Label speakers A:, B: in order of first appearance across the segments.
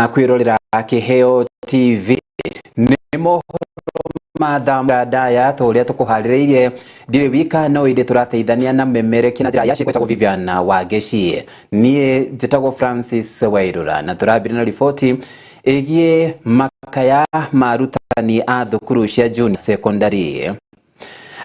A: Kwirorera Kiheo TV nĩ mohoro ma thaa ndaya ta ũrĩa tũkũharĩrĩirie. Ndirĩ wika, no ĩndĩ tũrateithania na memereki na njĩra ya ciĩko. Vivian Wangeci, niĩ njĩtagwo Francis Wairura, na tũrambĩrĩria na riboti ĩgiĩ makaya ma arutani a thukuru cia junior secondary.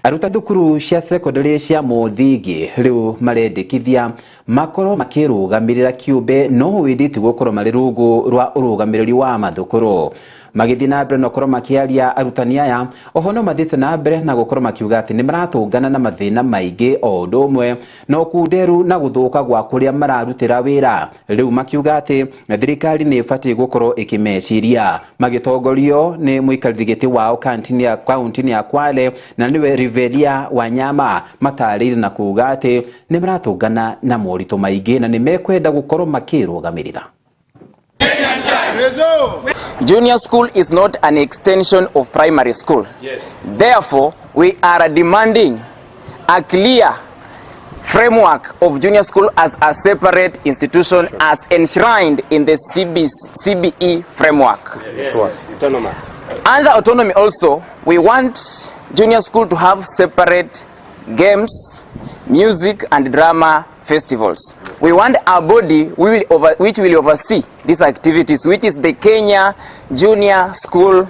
A: Arutani thukuru cia secondary cia mũthingi rĩu marendekithia makorwo makĩrũgamĩrĩra kĩũmbe, no ĩndĩ ti gũkorwo marĩ rungu rwa ũrũgamĩrĩri wa mathukuru. Magĩthiĩ na mbere na gũkorwo makĩaria, arutani aya oho no mathiĩte na mbere na gũkorwo makiuga atĩ nĩ maratũngana na mathĩna maingĩ, o ũndũ ũmwe na ũkunderu na gũthũka gwa kũrĩa mararutĩra wĩra. Rĩu makiuga atĩ thirikari nĩ ĩbatiĩ gũkorwo ĩkĩmeciria, magĩtongorio nĩ mũikarĩri gĩtĩ wao kaunti-inĩ ya Kwale, na nĩwe Rivelia Wanyama, matarĩire na kuga atĩ nĩ maratũngana na moritũ maingĩ na nĩ mekwenda gũkorwo makĩrũgamĩrĩra.
B: Junior school is not an extension of primary school.
C: Yes.
B: Therefore, we are demanding a clear framework of junior school as a separate institution, as enshrined in the CBE framework.
C: Yes. Autonomous.
B: Under autonomy also, we want junior school to have separate games, music and drama festivals. We want a body which will oversee these activities, which is the Kenya Junior School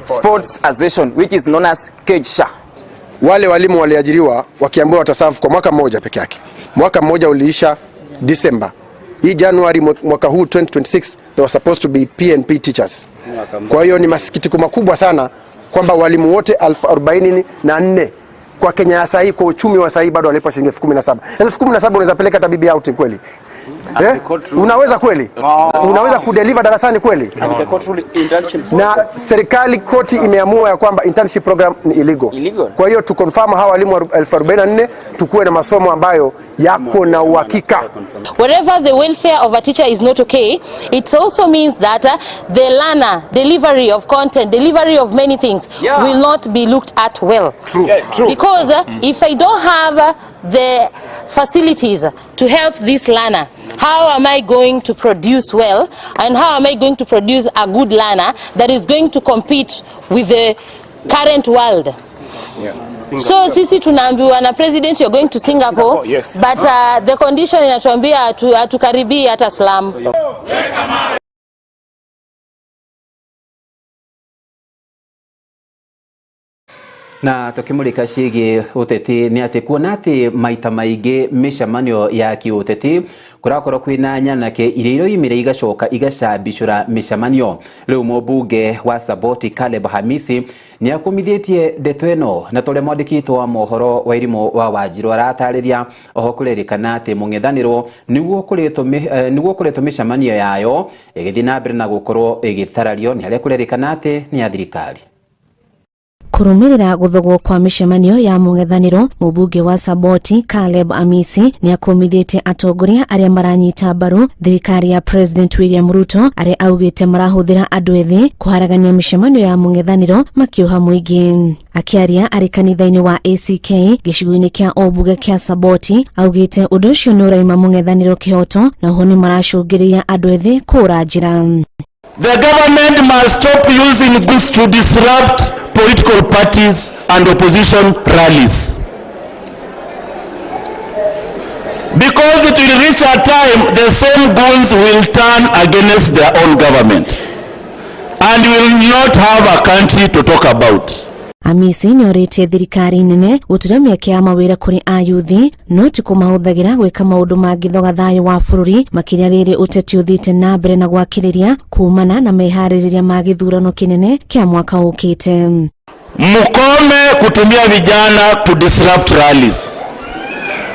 B: Sports Association, which is known as KEJSHA.
D: Wale walimu waliajiriwa wakiambiwa wataserve kwa mwaka mmoja peke yake. Mwaka mmoja uliisha December. Hii January mwaka huu 2026, they were supposed to be PNP teachers. Kwa hiyo ni masikitiko makubwa sana kwamba walimu wote 44,000 kwa Kenya ya sahii, kwa uchumi wa sahii, bado walipwa shilingi 17,000. 17,000 unaweza peleka hata bibi out kweli? Eh? Unaweza kweli? Unaweza kudeliver darasani kweli? Na serikali, koti imeamua ya kwamba internship program ni illegal.
B: Illegal.
D: Kwa hiyo tu confirm hawa walimu 44,000, tukuwe na masomo ambayo yako na uhakika.
E: Wherever the welfare of a teacher is not okay, it also means that the learner, delivery of content, delivery of many things will not be looked at well.
C: Yeah, true.
E: Because if I don't have the facilities to help this learner, how am I going to produce well, and how am I going to produce a good learner that is going to compete with the current world? So sisi tunaambiwa na president, "You're going to Singapore,"
C: Singapore, yes.
E: but the condition inatuambia hatukaribii hata slum.
A: Na tukimulika ciĩgiĩ ũteti, nĩ atĩ kuona atĩ maita maingĩ mĩcemanio ya kĩũteti kũrakorwo kwĩna nyanake iria iroimire igacoka igacambicũra mĩcemanio. Rĩu mũmbunge wa Saboti Caleb Hamisi nĩ akũmithĩtie ndeto ĩno, na torĩa mwandĩkĩtwo wa mohoro wa irimũ wa Wanjirũ aratarĩria, oho kũrerĩkana atĩ mũng'ethanĩro nĩguo ũkoretwo mĩcemanio yayo ĩgĩthiĩ na mbere na gũkorwo ĩgĩtharario nĩ harĩa kũrerĩkana atĩ nĩ ya thirikari.
F: Kũrũmĩrĩra gũthogwo kwa mĩcemanio ya mũng'ethanĩro, mũmbunge wa Saboti Caleb Amisi nĩ akũmithĩtie atongoria arĩa maranyita mbaru thirikari ya President William Ruto, arĩa augĩte marahũthĩra andũ ethĩ kũharagania mĩcemanio ya mũng'ethanĩro makĩoha mũingĩ. Akĩaria arĩ kanitha-inĩ wa ACK gĩcigo-inĩ kĩa ũmbunge kĩa Saboti, augĩte ũndũ ũcio nĩ ũraima mũng'ethanĩro kĩhoto na oho nĩ maracũngĩrĩria andũ ethĩ kũũra njĩra.
G: The government must stop using goods to disrupt political parties and opposition rallies. Because it will reach a time the same goons will turn against their own government and will not have a country to talk about.
F: Amisi nĩ orĩtie thirikari nene gũtura mĩeke ya mawĩra kũrĩ ayuthi, no ti kũmahũthagĩra gwĩka maũndũ mangĩthoga thayũ wa bũrũri, makĩria rĩrĩ ũteti ũthiĩte na mbere na gwakĩrĩria kumana na meharĩrĩria ma gĩthurano kĩnene kĩa mwaka ũkĩte.
G: Mkome kutumia vijana to disrupt rallies.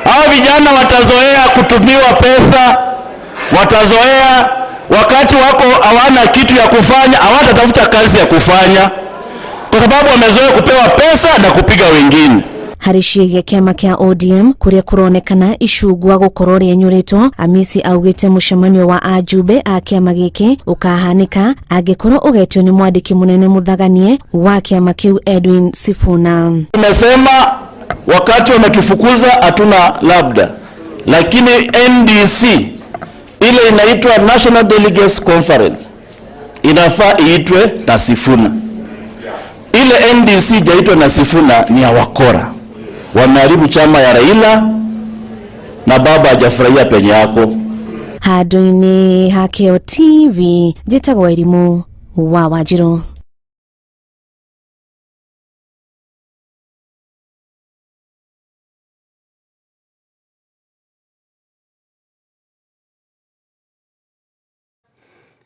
G: Hao vijana watazoea kutumiwa pesa, watazoea wakati wako hawana kitu ya kufanya, hawatatafuta kazi ya kufanya kwa sababu wamezoea kupewa pesa na kupiga wengine.
F: Harĩ ciĩgiĩ kĩama kĩa ODM kũrĩa kũronekana icungwa gũkorwo rĩenyũrĩtwo, Amisi augĩte mũcemanio wa ajumbe a kĩama gĩkĩ ũkahanĩka angĩkorwo ũgetio nĩ mwandĩki mũnene mũthaganie wa kĩama kĩu Edwin Sifuna.
G: Tumesema wakati wametufukuza hatuna labda, lakini NDC Ile inaitwa National Delegates Conference inafaa iitwe na Sifuna. Ile NDC ijaitwa na Sifuna ni ya wakora, wameharibu chama ya Raila na baba hajafurahia penye yako.
F: Handũ-inĩ ha Kĩo TV njĩtagwo Irimũ wa Wanjirũ.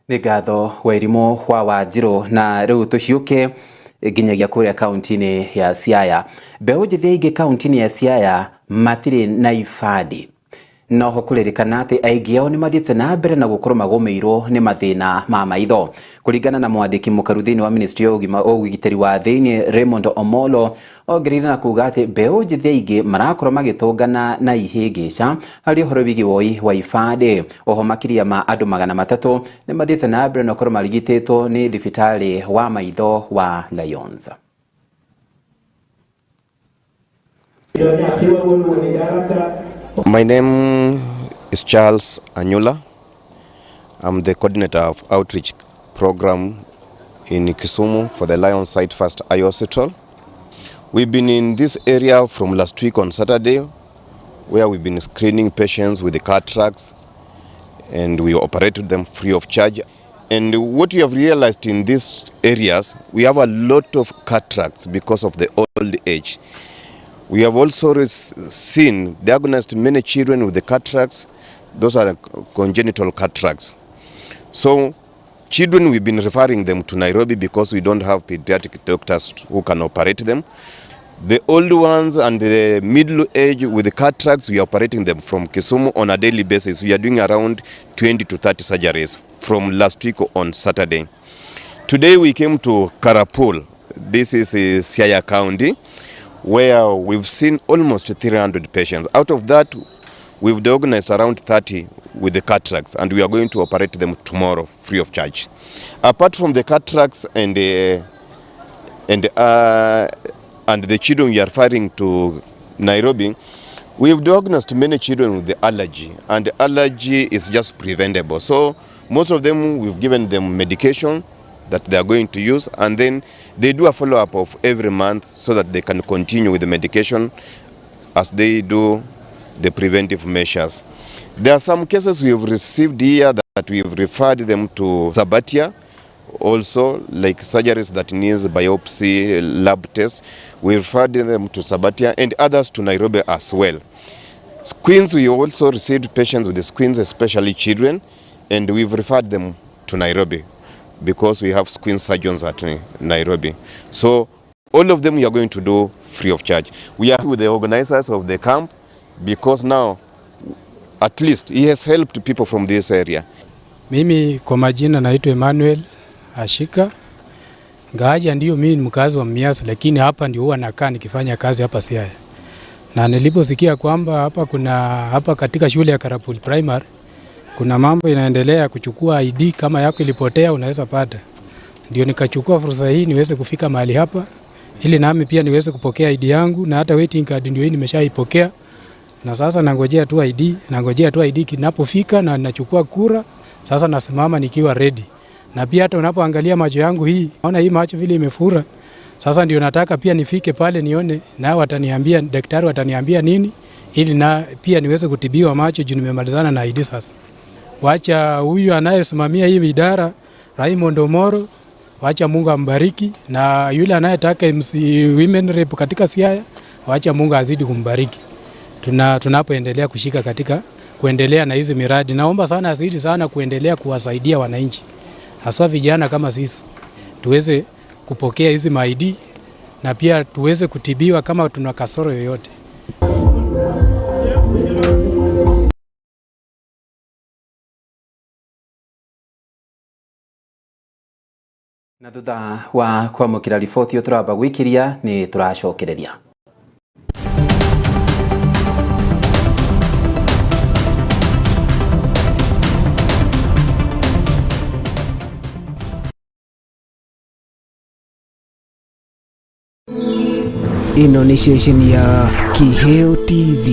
A: Nĩ ngatho Wairimũ wa Wanjirũ. Na rĩu tũciũke nginyagia kũrĩa kaunti-inĩ ya Siaya. Mbeũ njĩthĩ aingĩ kaunti-inĩ ya Siaya matirĩ na ibandĩ, noho kũririkana atĩ aingĩ ao nĩ mathiĩte na mbere na gũkorwo magũmĩirwo nĩ mathĩna ma maitho. Kũringana na mwandĩki mũkaru thĩinĩ wa ministry ya ũgima ũgitĩri wa thĩinĩ Raymond Omolo, ongereire na kuga atĩ mbeũ njĩthĩ aingĩ marakorwo magĩtũngana na ihĩngĩca harĩ ũhoro wĩgiĩ woi wa ibandĩ. Oho makĩria ma andũ 300 nĩ mathiĩte na mbere na gũkorwo marigitĩtwo nĩ thibitarĩ wa maitho wa Lions.
H: My name is Charles Anyula. I'm the coordinator of outreach program in Kisumu for the Lion Sight First Eye Hospital. We've been in this area from last week on Saturday, where we've been screening patients with the cataracts, and we operated them free of charge. And what we have realized in these areas, we have a lot of cataracts because of the old age. We have also seen, diagnosed many children with the cataracts. Those are congenital cataracts. So children, we've been referring them to Nairobi because we don't have pediatric doctors who can operate them. The old ones and the middle age with the cataracts, we are operating them from Kisumu on a daily basis. We are doing around 20 to 30 surgeries from last week on Saturday. Today we came to Karapul. This is Siaya County, where we've seen almost 300 patients. Out of that, we've diagnosed around 30 with the cataracts, and we are going to operate them tomorrow free of charge. Apart from the cataracts and the children we are referring to Nairobi, we've diagnosed many children with the allergy, and the allergy is just preventable. So most of them, we've given them medication that they are going to use, and then they do a follow-up of every month so that they can continue with the medication as they do the preventive measures. There are some cases we have received here that we have referred them to Sabatia, also like surgeries that needs biopsy, lab tests. We referred them to Sabatia and others to Nairobi as well. Squints, we also received patients with the squints, especially children, and we've referred them to Nairobi because we have squint surgeons at Nairobi. So all of them we are going to do free of charge. We are with the organizers of the camp because now at least he has helped people from this area.
I: Mimi kwa majina naitwa Emmanuel Ashika. Ngaja ndio mimi ni mkazi wa Mias, lakini hapa ndio huwa nakaa nikifanya kazi hapa Siaya. Na niliposikia kwamba hapa kuna hapa katika shule ya Karapul Primary kuna mambo inaendelea kuchukua ID, kama yako ilipotea unaweza pata. Ndio nikachukua fursa hii niweze kufika mahali hapa ili nami pia niweze kupokea ID yangu, na hata waiting card ndio hii nimeshaipokea. Na sasa nangojea tu ID, nangojea tu ID kinapofika na nachukua kura. Sasa nasimama nikiwa ready. Na pia hata unapoangalia macho yangu hii, naona hii macho vile imefura. Sasa ndio nataka pia nifike pale nione na wataniambia, daktari wataniambia nini ili na pia niweze kutibiwa macho juu nimemalizana na ID sasa. Wacha huyu anayesimamia hii idara Raymond Omoro, wacha Mungu ambariki, na yule anayetaka MC Women Rep katika Siaya, wacha Mungu azidi kumbariki. Tunapoendelea kushika katika kuendelea na hizi miradi, naomba sana azidi sana kuendelea kuwasaidia wananchi, haswa vijana kama sisi, tuweze kupokea hizi ID na pia tuweze kutibiwa kama tuna kasoro yoyote.
A: Na thutha wa kwamũkĩra riboti ĩyo tũramba gwĩkĩria nĩ tũracokereria.
J: Ĩno nĩ ceceni ya Kĩheo TV,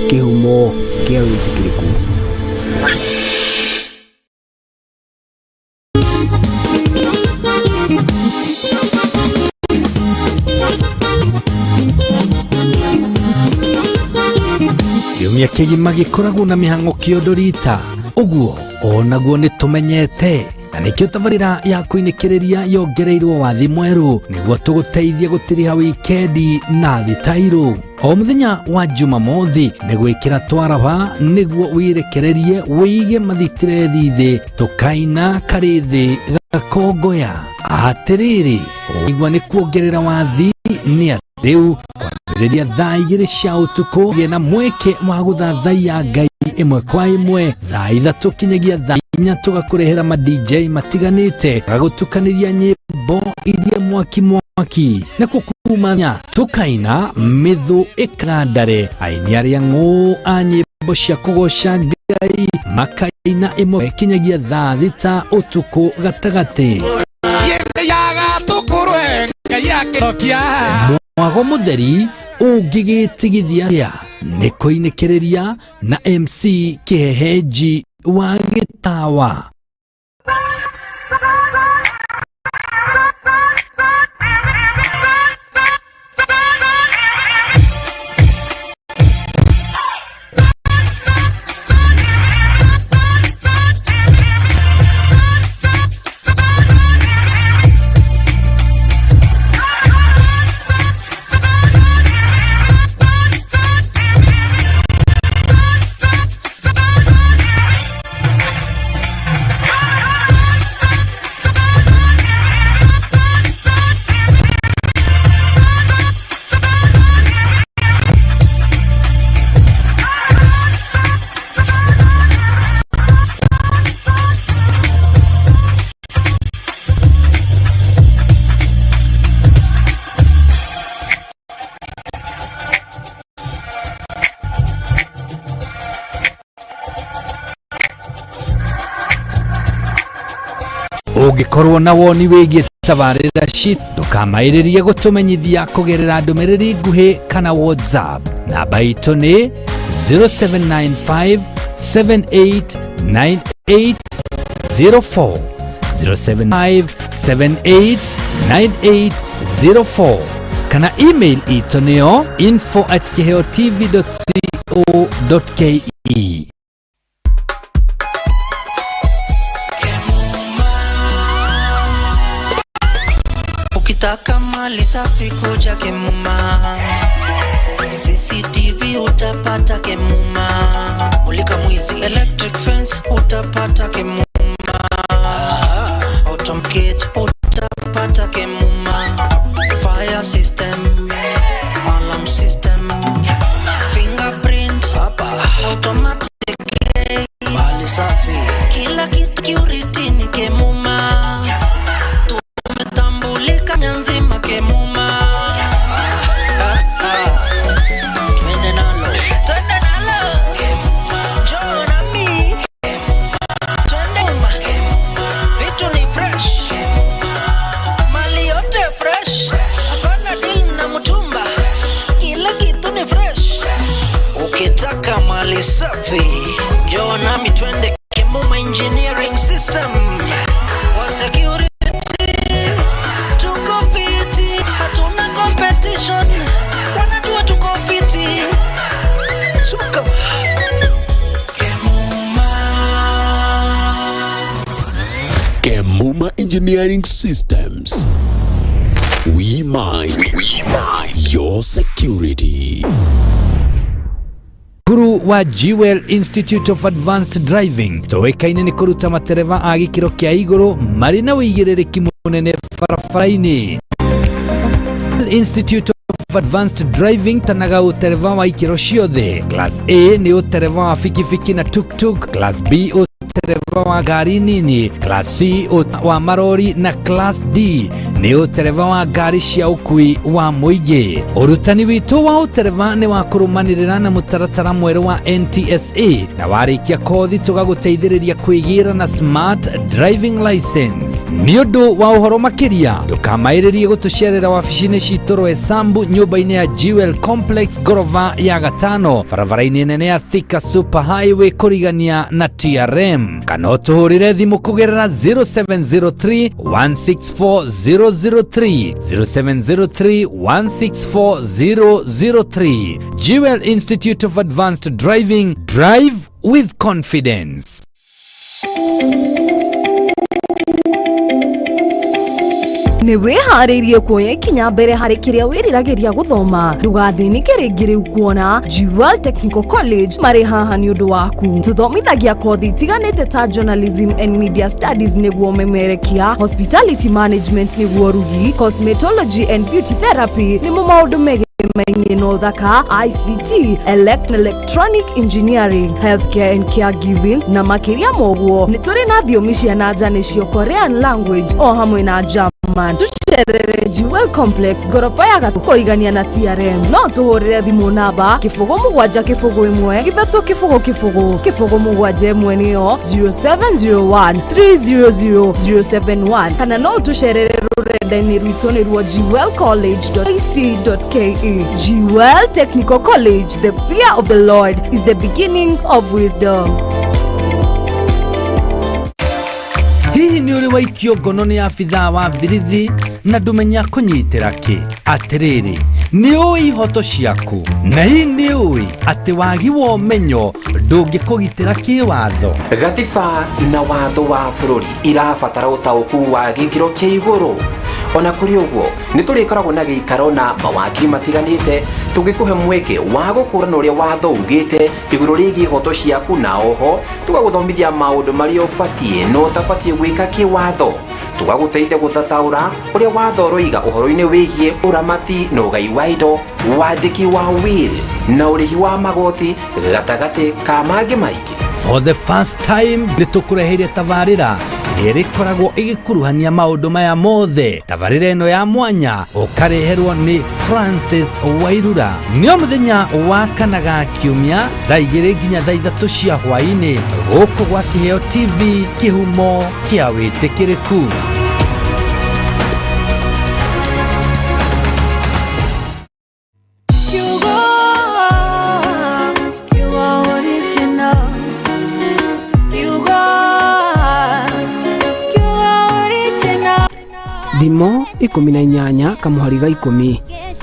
J: kĩhumo kĩa wĩtĩkĩrĩku.
K: Kiumia kĩgima gĩkoragwo na mĩhang'o kĩondo rita ũguo onaguo nĩ tũmenyete na nĩkĩo tabarĩra ya kũinĩkĩrĩria yongereirwo wathi mwerũ nĩguo tũgũteithie gũtiriha wikendi na thitairũ. O mũthenya wa Jumamothi nĩ gwĩkĩra twaraba nĩguo wĩrekererie wĩige mathitirethi thĩ tũkaina karĩ thĩ gakongoya. Atĩrĩrĩ, ũigua nĩ kuongerera wathi nĩ rĩu kwambĩrĩria thaa 2 cia ũtukũ gĩa na mweke wa gũthathaiya Ngai ĩmwe kwa ĩmwe thaa 3 kinyagia thaa 4 tũgakũrehera ma DJ matiganĩte gagũtukanĩria nyĩmbo iria mwaki mwaki nakuo kumanya tũkaina mĩthũ ĩkandare aini arĩa ng'ũ a nyĩmbo cia kũgoca Ngai makaina ĩmwe kinyagia thaa 6 ũtukũ gatagatĩ. Mwago mũtheri ũngĩgĩtigithia atĩa nĩ kũinĩkĩrĩria na MC Kĩhehenji wa Gĩtawa. Ũngĩkorwo na woni wĩgiĩ tabarĩra citũ ndũkamaĩrĩrie gũtũmenyithia kũgerera ndũmĩrĩri nguhĩ kana WhatsApp. Namba itũ nĩ 0795 7898 04 075 7898 04 kana email itũ nĩyo info@kiheotv.co.ke.
L: Ukitaka mali safi kuja Kemuma, CCTV utapata Kemuma, mulika mwizi, electric fence utapata Kemuma, automate utapata Kemuma, fire system, alarm system, fingerprint, automatic gate, mali safi, kila kitu security ni Kemuma. Tumetambulika nzima Kemuma. Twende nalo, twende nalo. Kemuma, njoo nami. Twende Kemuma, vitu ni fresh. Mali yote fresh. Hapana deal na mtumba. Kila kitu ni fresh. Ukitaka mali safi, njoo nami twende Kemuma Engineering System. Kwa security tuko fiti, hatuna competition, wanajua tuko fiti. Suka Kemuma.
M: Kemuma Engineering Systems. We mind your security.
K: Cukuru wa Jewel Institute of Advanced Driving tũĩkaine nĩ kũruta matereba a gĩkĩro kĩa igũrũ marĩ na ũigĩrĩrĩki mũnene barabara-inĩ. Institute of Advanced Driving tanaga ũtereba wa ikĩro ciothe. Class A nĩ ũtereba wa bikibiki na tuktuk, Class B ũtereba wa ngari nini, Class C wa marori na Class D nĩ ũtereba wa ngari cia ũkui wa mũingĩ. Ũrutani witũ wa ũtereba nĩ wa kũrũmanĩrĩra na mũtaratara mwerũ wa NTSA na warĩkia kothi tũgagũteithĩrĩria kwĩgĩra na smart driving license. Nĩ ũndũ wa ũhoro makĩria ndũkamaĩrĩrie gũtũcerera wabici-inĩ citũ Roysambu nyũmba-inĩ ya Jewel Complex ngorova ya gatano barabara-inĩ nene ya Thika Super Highway kũrigania na TRM, kana ũtũhũrĩre thimũ kũgerera 0703 164 003, 0703 164 003. Jewel Institute of Advanced Driving, drive with confidence.
N: Nĩ wĩharĩirie kuoya ikinya mbere harĩ kĩrĩa wĩriragĩria gũthoma. Ndũgathĩnĩke rĩngĩ rĩu kuona Jewel Technical College marĩ haha nĩ ũndũ waku. Tũthomithagia kothi itiganĩte ta journalism and media studies nĩguo memerekia, hospitality management nĩguo rugi, cosmetology and beauty therapy nĩmo maũndũ megemainie na ũthaka, ICT, electronic engineering, healthcare and caregiving na makĩria ma ũguo nĩ tũrĩ na thiomi cia na nja nĩcio Korean language o hamwe na German. Tũcerere Jewel Complex ngoroba ya gatũ kũrigania na TRM. No tũhũrĩre thimũ namba 0 7 0 1 3 0 0 0 7 1 nĩyo 0701 300 071 kana no tũcerere rũrenda-inĩ rwitũ nĩruo jewelcollege.ac.ke. Jewel Technical College, the fear of the Lord is the beginning of wisdom.
K: Hihi nĩ ũrĩ waikio ngono nĩ abithaa wa birithi na ndũmenya kũnyitĩra kĩ? Atĩrĩrĩ, nĩ ũĩ ihoto ciaku? Na hihi nĩ ũĩ atĩ wagi wa ũmenyo ndũngĩkũgitĩra kĩwatho?
A: Gatiba na watho wa bũrũri irabatara ũtaũku wa gĩkĩro kĩa igũrũ. Ona kũrĩ ũguo, nĩ tũrĩkoragwo na gĩikaro na mawakiri matiganĩte tũngĩkũhe mweke wa gũkũrana ũrĩa watho ugĩte igũrũ rĩgiĩ ihoto ciaku, na oho tũgagũthomithia maũndũ marĩa ũbatiĩ na ũtabatiĩ gwĩka kĩwatho, tũgagũteithia gũthathaũra ũrĩa watho ũroiga ũhoro-inĩ wĩgiĩ ũramati na ũgai wa indo, wandĩki wa will na ũrĩhi wa magoti, gatagatĩ ka mangĩ maingĩ.
K: For the first time nĩ tũkũreheire tabarĩra ĩrĩa ĩrĩkoragwo ĩgĩkuruhania maũndũ maya mothe. Tabarĩra ĩno ya mwanya ũkareherwo nĩ Francis Wairura nĩo mũthenya wa kana ga kiumia thaa 2 nginya thaa 3 cia hwaĩ-inĩ gũkũ gwa Kĩheo TV, kĩhumo kĩa wĩtĩkĩrĩku.
L: Kiugo, Kiugo original. Kiugo, Kiugo original.
J: Thimo 18 kamuhari ga 10.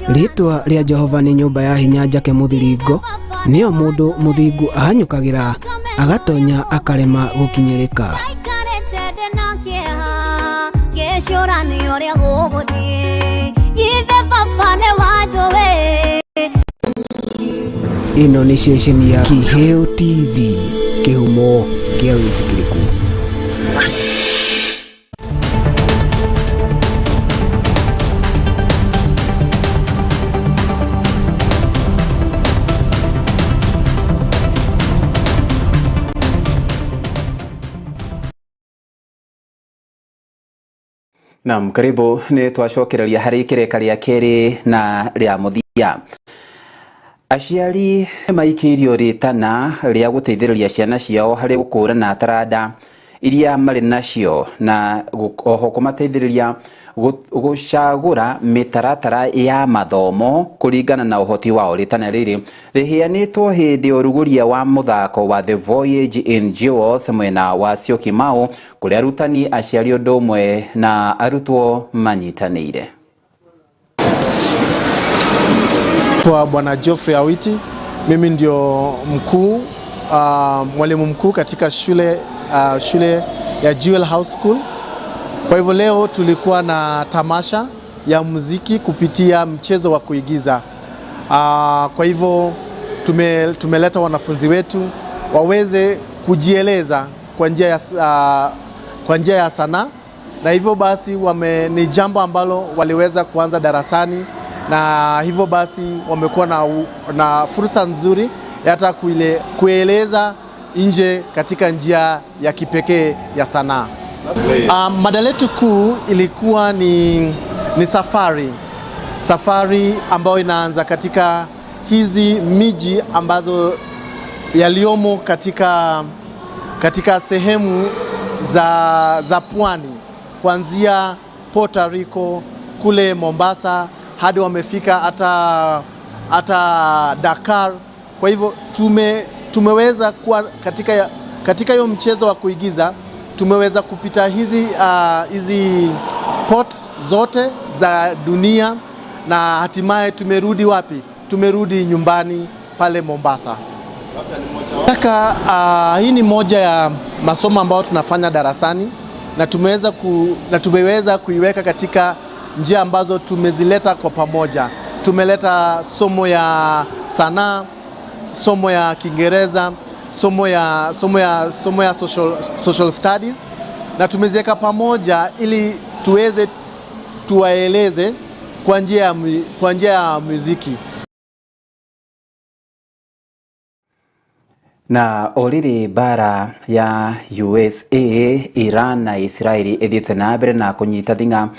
J: Rĩtwa rĩa Jehova nĩ nyũmba ya hinya njake mũthiringo, nĩyo mũndũ mũthingu ahanyũkagĩra agatonya akarema gũkinyĩrĩka.
O: Aikarĩte ndĩna kĩeha ngĩcũrania ũrĩa gũgũthiĩ githe baba nĩ wanjũĩ.
J: Ĩno nĩ ceceni ya Kiheo TV, kĩhumo kĩa wĩtĩkĩrĩku.
A: Naam, karibu. Nĩ twacokereria harĩ ikĩrĩka rĩa kerĩ na rĩa mũthia. Aciari maikĩirio rĩtana rĩa gũteithĩrĩria ciana ciao harĩ gũkũrana taranda iria marĩ nacio na oho kũmateithĩrĩria gũcagũra mĩtaratara ya mathomo kũringana na ũhoti wao. Rĩtana rĩrĩ rĩheanĩtwo hĩndĩ ya ũrugũria wa mũthako wa The Voyage in Jewels mwena wa Syokimau, kũrĩa arutani, aciari ũndũ ũmwe na arutwo manyitanĩire.
P: Kwa Bwana Geoffrey Awiti, mimi ndio mkuu, mwalimu mkuu katika shule ya Jewel House School. Kwa hivyo leo tulikuwa na tamasha ya muziki kupitia mchezo wa kuigiza. Kwa hivyo tumeleta wanafunzi wetu waweze kujieleza kwa njia ya sanaa, na hivyo basi ni jambo ambalo waliweza kuanza darasani, na hivyo basi wamekuwa na fursa nzuri ya hata kueleza nje katika njia ya kipekee ya sanaa. Mada letu kuu ilikuwa ni safari ambayo inaanza katika hizi miji ambazo yaliomo katika sehemu za pwani, kuanzia Puerto Rico kule Mombasa hadi wamefika hata Dakar. Kwa hivyo tumeweza kuwa katika hiyo mchezo wa kuigiza, tumeweza kupita hizi Port zote za dunia na hatimaye tumerudi wapi? Tumerudi nyumbani pale Mombasa. Kaka, hii ni moja ya masomo ambayo tunafanya darasani na tumeweza kuiweka katika njia ambazo tumezileta kwa pamoja. Tumeleta somo ya sanaa, somo ya Kiingereza, somo ya social studies na tumeziweka pamoja ili tuweze tuwaeleze kwa njia ya muziki.
A: Na oriri bara ya USA, Iran na Israeli ithiĩte na mbere na kũnyita thing'a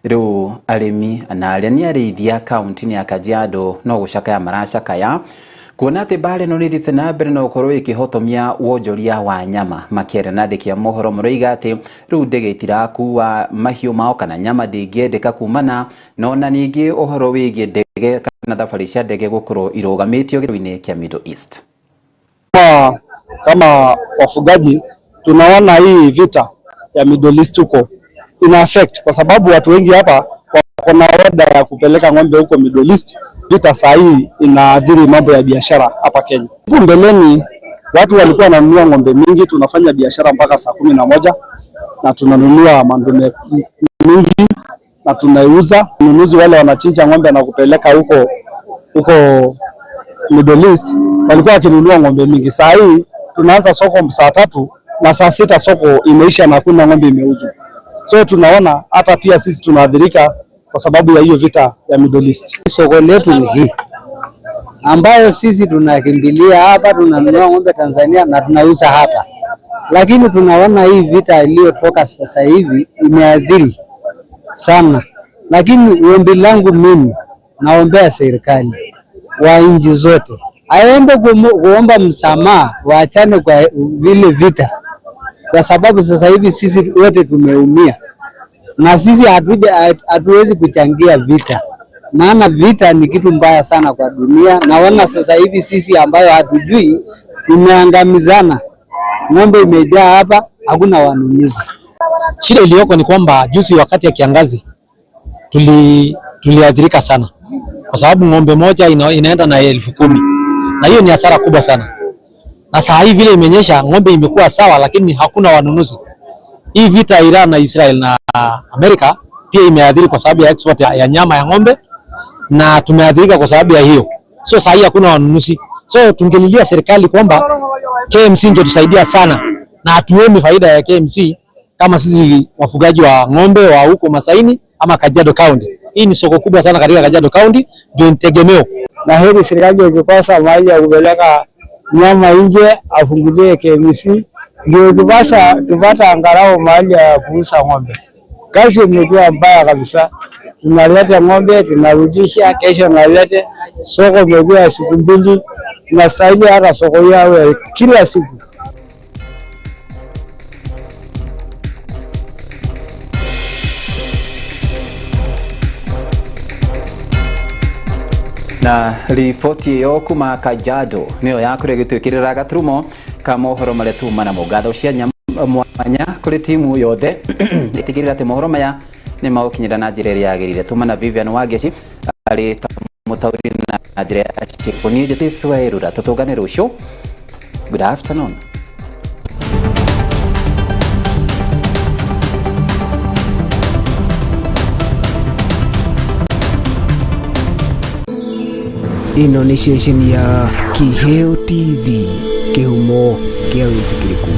A: rĩu arĩmi na arĩa nĩ arĩithia kaunti-inĩ ya Kajiado no gũcakaya maracakaya kuona atĩ bara ĩno nĩ ĩthiĩte na mbere na gũkorwo ĩkĩhotomia wonjoria wa nyama. Makĩaria na andĩki a mohoro maroiga atĩ rĩu ndege itirakua mahiũ mao kana nyama ndĩngĩendeka kumana na ona ningĩ ũhoro wĩgiĩ ndege kana thabarĩ cia ndege gũkorwo irũgamĩtio gĩcigo-inĩ kĩa Middle East.
Q: Kama wafugaji tunaona hii vita ya Middle East huko ina affect, kwa sababu watu wengi hapa wako na oda ya kupeleka ng'ombe huko Middle East. Vita saa hii inaathiri mambo ya biashara hapa Kenya. Huko mbeleni watu walikuwa wananunua ng'ombe mingi, tunafanya biashara mpaka saa 11 na tunanunua mandume mingi na tunaiuza. Wanunuzi wale wanachinja ng'ombe na kupeleka huko Middle East walikuwa wakinunua ng'ombe mingi. Saa hii tunaanza soko saa 3 na saa 6 soko imeisha na hakuna ng'ombe imeuzwa. So tunaona hata pia sisi tunaathirika kwa sababu ya hiyo vita ya Middle East.
R: Soko letu ni hii ambayo sisi tunakimbilia hapa, tunanunua ng'ombe Tanzania na tunauza hapa, lakini tunaona hii vita iliyotoka sasa hivi imeathiri sana. Lakini ombi langu mimi, naombea serikali wa nchi zote aende kuomba msamaha, waachane kwa vile vita, kwa sababu sasa hivi sisi wote tumeumia na sisi hatuwezi kuchangia vita, maana vita ni kitu mbaya sana kwa dunia. Naona sasa hivi sisi ambayo hatujui tumeangamizana, ng'ombe imejaa hapa, hakuna wanunuzi.
S: Shida iliyoko ni kwamba juzi wakati ya kiangazi tuliathirika sana, kwa sababu ng'ombe moja inaenda na 10,000 na hiyo ni hasara kubwa sana. Na saa hii vile imenyesha ng'ombe imekuwa sawa, lakini hakuna wanunuzi. Hii vita Iran na Israel na Amerika pia imeathiri kwa sababu ya export ya nyama ya ng'ombe, na tumeathirika kwa sababu ya hiyo. So saa hii hakuna wanunuzi. So tungelilia serikali kwamba KMC ingetusaidia sana, na hatuoni faida ya KMC kama sisi wafugaji wa ng'ombe wa huko Masaini ama Kajiado County. Hii ni soko kubwa sana katika Kajiado County, ndio tegemeo.
T: Na heri serikali ikikosa mahali ya kupeleka nyama nje afungulie KMC, ndio tupata angalau mahali ya kuuza ng'ombe. Kazi imekuwa mbaya kabisa, tunaleta ng'ombe tunarudisha, kesho nalete. Soko imekuwa siku 2, tunastahili hata soko yawe kila siku.
A: Na riboti ĩyo kuma Kajiado nĩyo yakorwo ĩgĩtwĩkĩrĩra gaturumo ka mohoro marĩa tuma namo. Ngatho cia mwanya kũrĩ timu yothe ĩtigĩrĩra atĩ mohoro maya nĩ magũkinyĩra na njĩra ĩrĩa yagĩrĩire. Tuma na Vivian Wangeci arĩ ta mũtaũri na njĩra ya ciĩko. Niĩ njĩtĩ Wairura, tũtũngane rũciũ. Good afternoon.
J: Ĩno nĩ ceceni ya Kiheo TV, kĩhumo kĩa wĩtĩkĩrĩku.